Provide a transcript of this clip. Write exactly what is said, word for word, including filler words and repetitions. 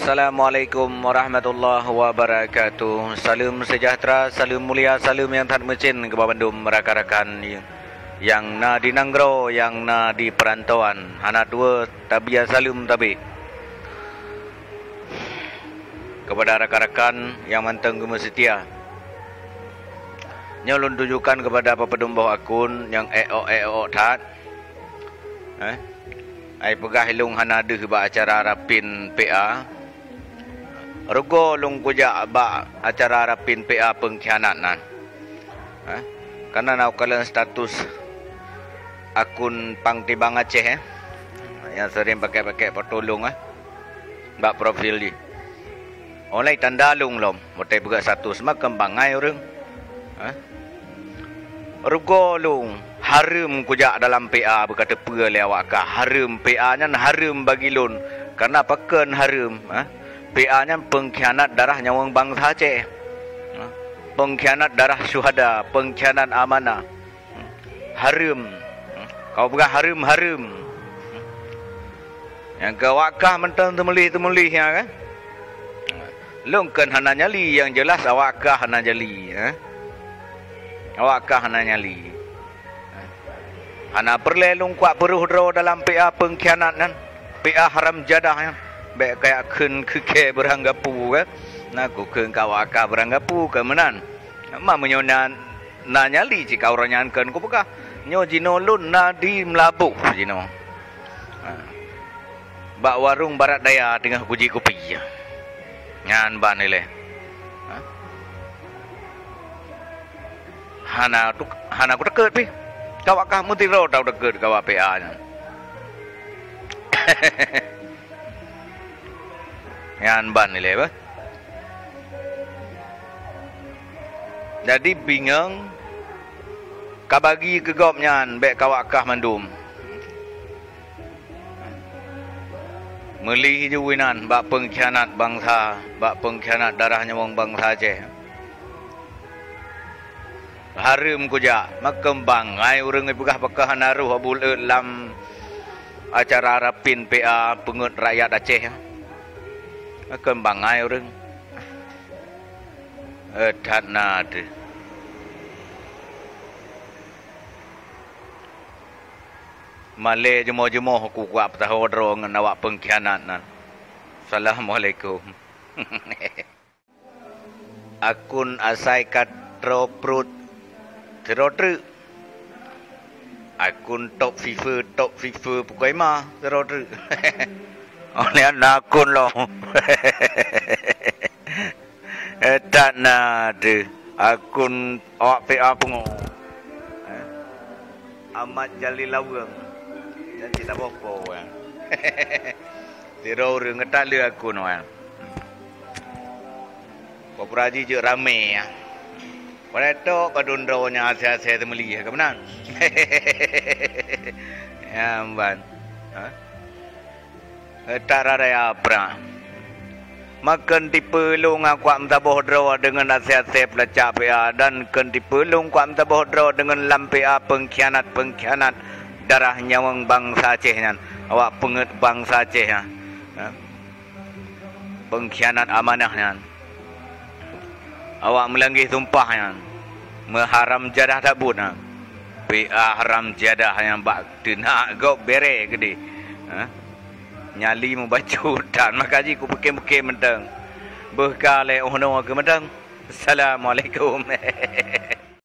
Assalamualaikum warahmatullahi wabarakatuh. Saleuem sejahtera, saleuem mulia, saleuem nyang that meucén keu bandum rakan-rakan nyang na di nanggroe, nyang na di peurantauan. Hana tuwoe tabia saleuem tabé keupada rakan-rakan nyang mantong geumeuseutia. Nyoe lôn tunjukkan keupada peudeueng boh akun nyang ék-ok-ék-ok that. Eh? Ai peugah ilôn hana deuh bak acara rapin P A. Rugoe lôn kujak bak acara rapin P A peungkhianat nan. Eh? Kana na ukalon status akun Pang Tibang Aceh, eh? Nyang sering pakai-pakai foto lôn, eh? Bak profil jih. Oleh tanda lôn lom, watée peugah status, makam bangai ureuëng. Ha? Rugoe lôn, hareuem kujak dalam P A beuka teupeue lé awak kah. Hareuem P A nyan hareuem bagi lôn. Karena pakon hareuem, ha? P A nyan peungkhianat darah nyawöng bansa Aceh. Ha? Peungkhianat darah syuhada, peungkhianat amanah. Hareuem. Kau peugah hareuem, hareuem. Nyang keu awak kah mantong teumeulih-teumeulih nyan kan? Lôn kon hana nyali, nyang jeulaih awak kah hana nyali, eh? Awak kah hana nyali. Hana peureulée lôn kuak peuroh droe dalam P A peungkhianat nyan, P A haram jadah nyan. Bék kayak kheun keu kée beuranggapu kan? Na kukheun keu awak kah beuranggapu keu meunan. Ma meunyoe na, na nyali cit ka uroe nyan kheun kupeugah, nyoe jinoe lôn na di Meulaboh jinoe. Ha. Bak warong Barat Daya teungoh kuji kupi. Nyan ban ilée. Ha? Hana tu, hana kuteukot pih. Kawak kah meusidroe tau teukot kawak P A nyan. Nyan ban ilée bah. Jadi bingong ka bagi keu gobnyan bék kawak kah mandum. Meulih ju inan bak peungkhianat bansa, bak peungkhianat darah nyawöng bansa Aceh. Hareuem kujak, makam bangai ureuëng ipeugah pakon hana roh Abu Leuet lam acara rapin P A peungeuet rakyat Aceh. Makam bangai ureuëng. Eh, that na deuh. Malée jumoh-jumoh ku kuak peutaho droe ngon awak peungkhianat nan. Assalamualaikum. Akun asai ka troe pruet sidroe treuk. Akun top fifa, top fifa pukoi ma sidroe treuk. Oleh na akun lom. Eh, that na deuh akun awak P A pungo. Eh, Amat Jalil Laweueng. Dan cit saboh po, eh. Sidroe ureuëng geutak lé akun, eh. Popura jijeuet ramé, eh. Padahai tok padum droe nyang asai-asai teumeuli, eh, keumeunang. Ya, ban. Ha? Eh, tak raya prah. Makon tipeue lôn kuak meusaboh droe deungon asai-asai peulacak P A dan kon tipeue lôn kuak meusaboh droe deungon lam P A peungkhianat-peungkhianat darah nyawöng bansa Aceh nyan, awak peungeuet bansa Aceh nyan. Ha? Peungkhianat amanah nyan. Awak meulangge sumpah nyan, meuharam jadah that buet nyan. P A haram jadah nyan bak teunak gob bere gede. Ha? Nyali meubacut that maka jih kupike-pike mantong. Beuh ka lé oh noe keu mantong. Assalamualaikum.